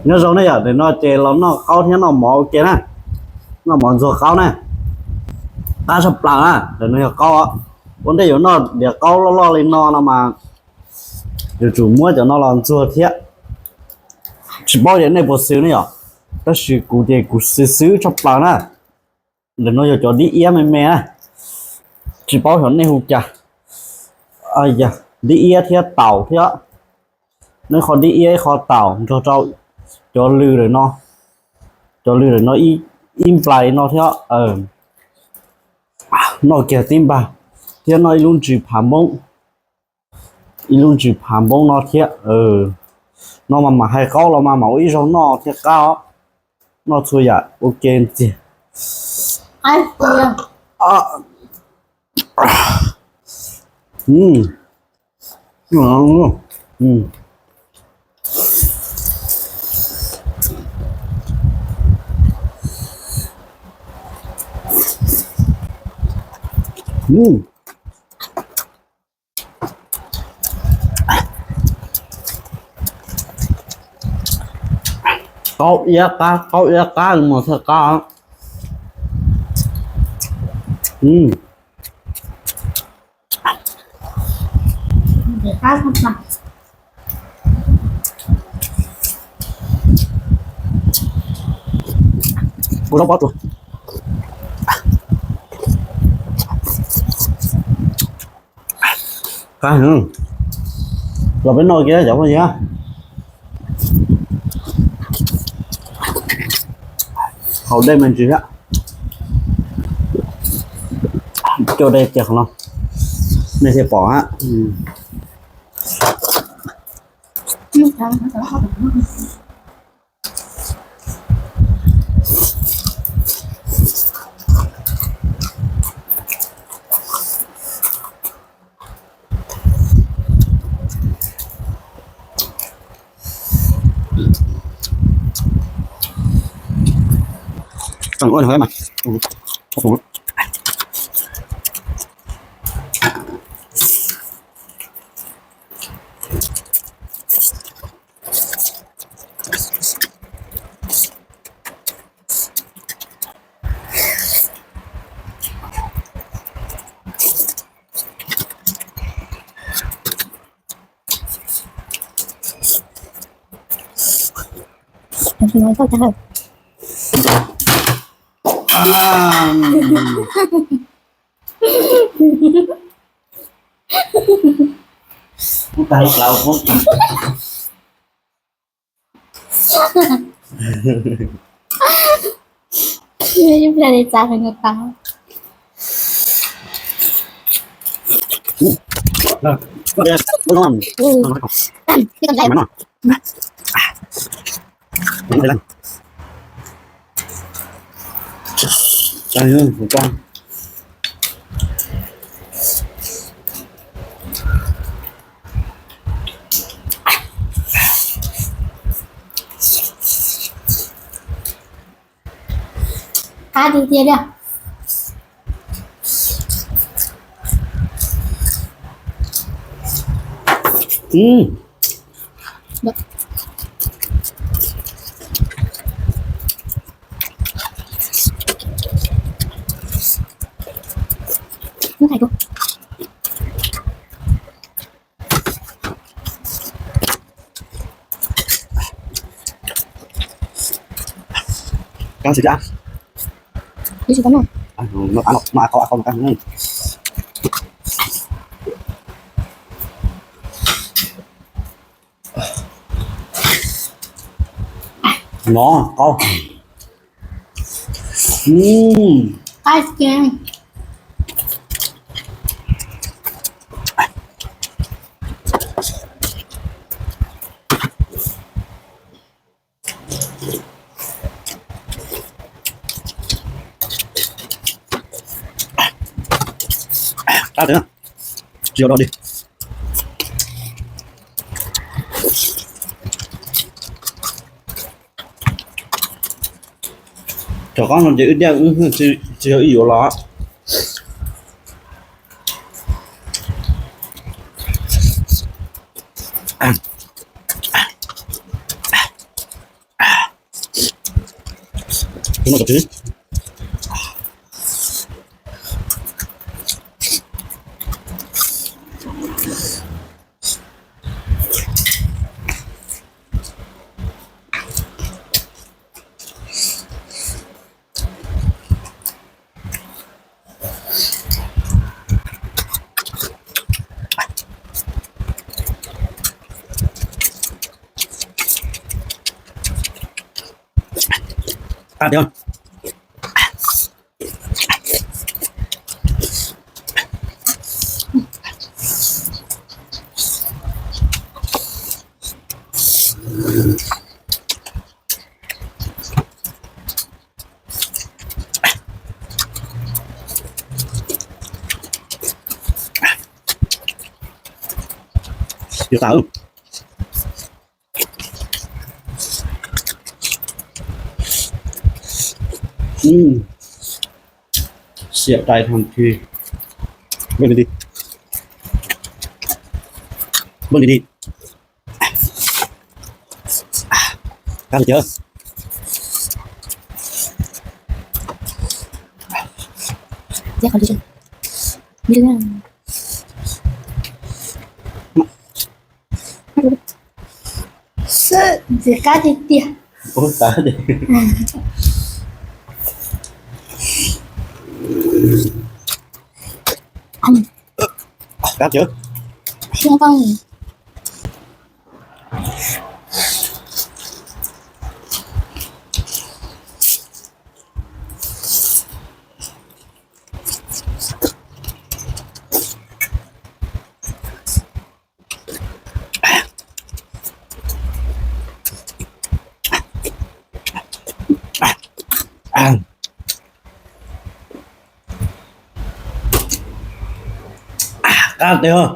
Nyob zoo ne yom, ntawm no ces los noj qaub thiab noj mov ua ke na, noj mov ntxuag qaub na, qab tshaj plaws na. Ntawm no yog qaub, ua ntej yuav noj diav qaub loj loj li no no mas yuav tsum muab cov no los ntxuag thiab. Tsis paub tias nej puas xwb ne yom, tab sis kuv ces kuv xwb xwb tshaj plaws na. Ntawm no yog cov dib iab me me na, tsis paub xyov nej hu cas. Dib iab thiab taum thiab, ib qho dib iab ib qho taum nrog rau cov lws lawm no, cov lws lawm no ib nplais no thiab. Noj kiag tib npag thiab noj ib lub ntsis phav npoob, ib lub ntsis phav npoob no thiab. No mas mam hais qaub los mas mam ua ib zaug noj thiaj qab os. Noj txhua yam ua ke ntxiag. Qaub iab qab, qaub iab qab mus thiaj qab. Ua zaub pob tsuas. Qab heev. Los peb noj kiag cov phooj ywg. Haus dej me ntsis thiab. Coj dej kiag qhov no, nej thiaj pom hab. Qab tiag tiag li. Kab xwb kab. No qaub. Qab tiag, tsis yog dog dig. Cov qaub no ces wb tiag, tsis yog wb yuav los. Xiam dai thaj thi. Npaj li ti. Npaj li ti. Qab li tiag. Xwb ntxim qab tiag tiag. Qab tiag. Qab tiag.